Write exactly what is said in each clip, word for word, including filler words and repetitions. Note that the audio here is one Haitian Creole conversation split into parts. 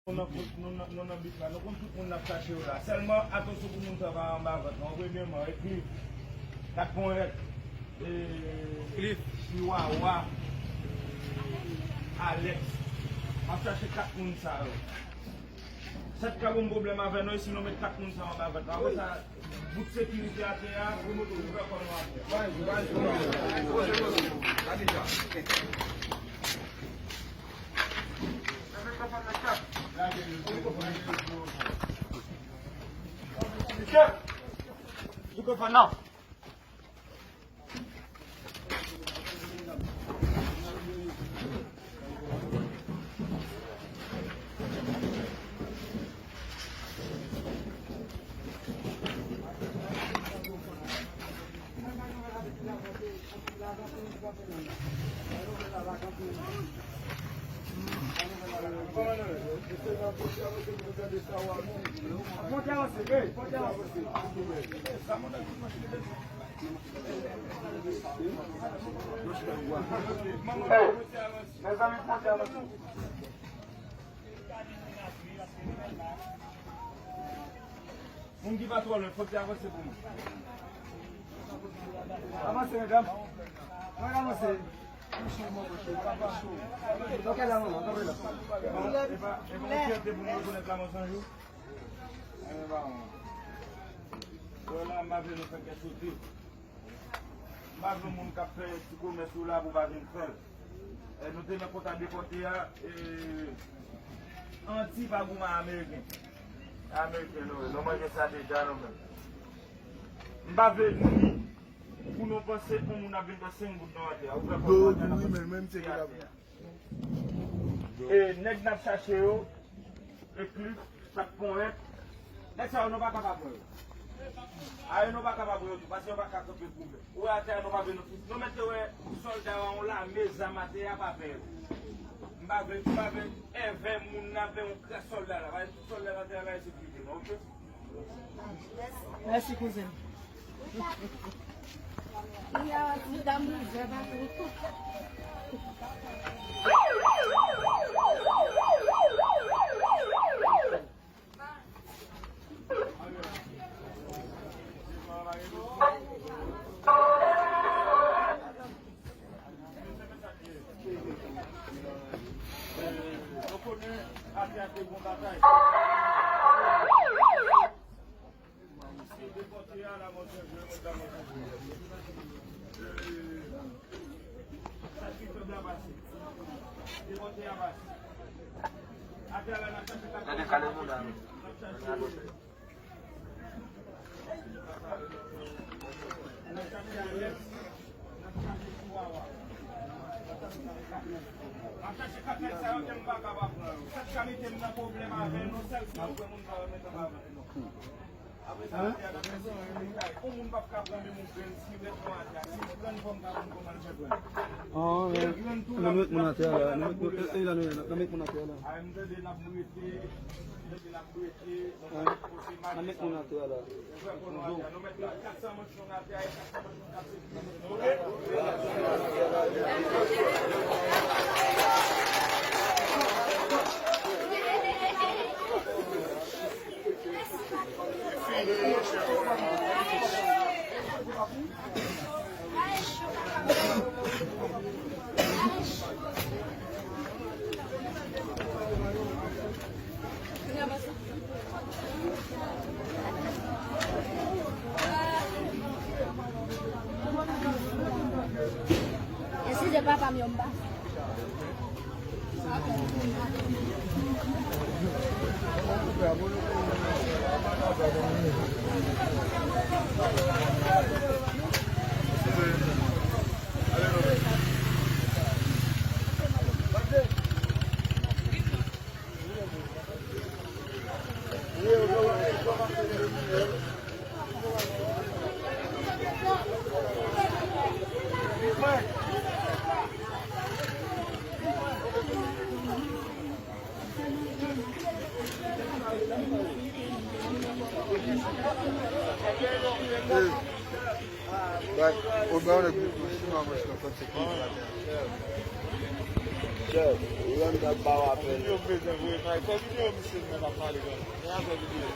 Nou nan, nou nan, nou nan bif la, nou konn tout moun n ap chache yo la. Sèlman, atansyon pou moun sa pa anba vant lan. Premyèman, Cliff, Kat Ponyèt, e, Cliff, Chiwawa, Alex. M ap chache kat moun sa yo. Sèt ka gon pwoblèm avè nou, e si nou met kat moun sa anba vant lan. Apre sa, bout sekirite atè a, ouvè kò nou atè. Hey, mezanmi, fòk avanse. Moun ki pa twò lwen, fòk te avanse pou mwen. Avanse, medam. Mwen avanse. Mwen cho, mwen cho. Mwen cho. Ok, la, manman, kanpe la. E pa, e pa yon fyète pou nou rekonèt la mò san jou. Anyen pa yon. Wè la, m pa vle nou fè kè sote. M pa vle moun k ap fè ti komès yo la pou pa vin fè l. E, nou te nan konta depòte a, e, anti pa goumen ameriken. Ameriken nou ye, nou manje sa deja nou menm. M pa vle ni pou nou panse pou moun ap vin pran senk goud nan atè a. Ou fè kòb nan atè a, nan atè a. E nèg n ap chache yo, e Cliff, Kat Ponyèt, nèg sa yo nou pa kapab wè yo. A yo nou pa kapab wè yo tou, paske yo pa ka kanpe pou mwen. Ou wè atè a nou pa vle nou fouti. Nou mèt te wè sòlda yo, yon lame zam atè a pa pè yo. M pa vle, m pa vle èvè moun nan, men yon kras sòlda la. Paske tout sòlda nan atè a la, e sekirite nou, oke? Mèsi, kouzen. Gade kale moun la. Apre sa, atè a, n ap fè yon detay. Yon moun p ap ka pran menm yon grenn sirèt nan atè a. Si yon grenn fò m ka konn kòman l fè pran. An, e, n ap met moun atè a la. N ap met moun, e, e, la, nou, n ap met moun atè a la. A, m tande n ap rete, m tande n ap rete, n ap met moun atè a la. Ouvè kò nou atè a. Nou mèt la kat san manch. Eskize papa m yo, m pa. Bay, o, bay, on nèg mikwo, sinon, mwen, je konprann se ki atè a. Chèf, e, Yo bezwen voye kay. Fè videyo misye menm ap pale kòm. Fè videyo.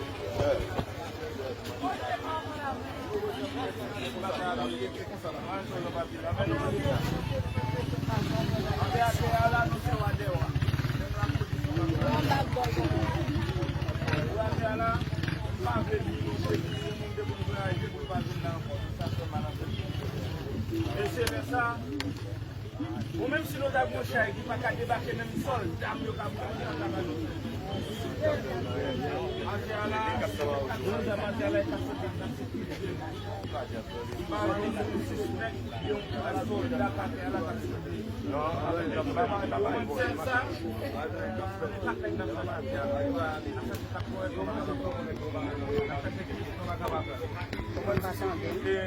E se lè sa, ou menm si nou ta gon chay ki pa ka debake menm sòlda m yo ka pran nan kaka nou. Matyala, matyala e ka sòti nan sekirite. M pa wè okenn sispèk, yon sòlda pa fè la ka sòti. Sèl sa, pa fè nan fè matyala.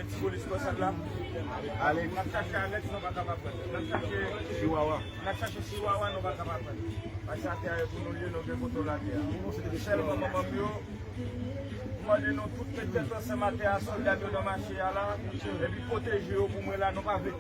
Ti polis kòsal la. Ale. N ap chache Alex, nou pa kapab pran. N ap chache Chihuahua. N ap chache Chihuahua, nou pa kapab pran. Paske atè a e pou nou l ye, nou gen kote w lage a. Sèlman manman m yo, m mande nou tout met tèt ansanm atè a, sòlda m yo nan mache a la, epi pwoteje yo pou mwen la, nou pa vle.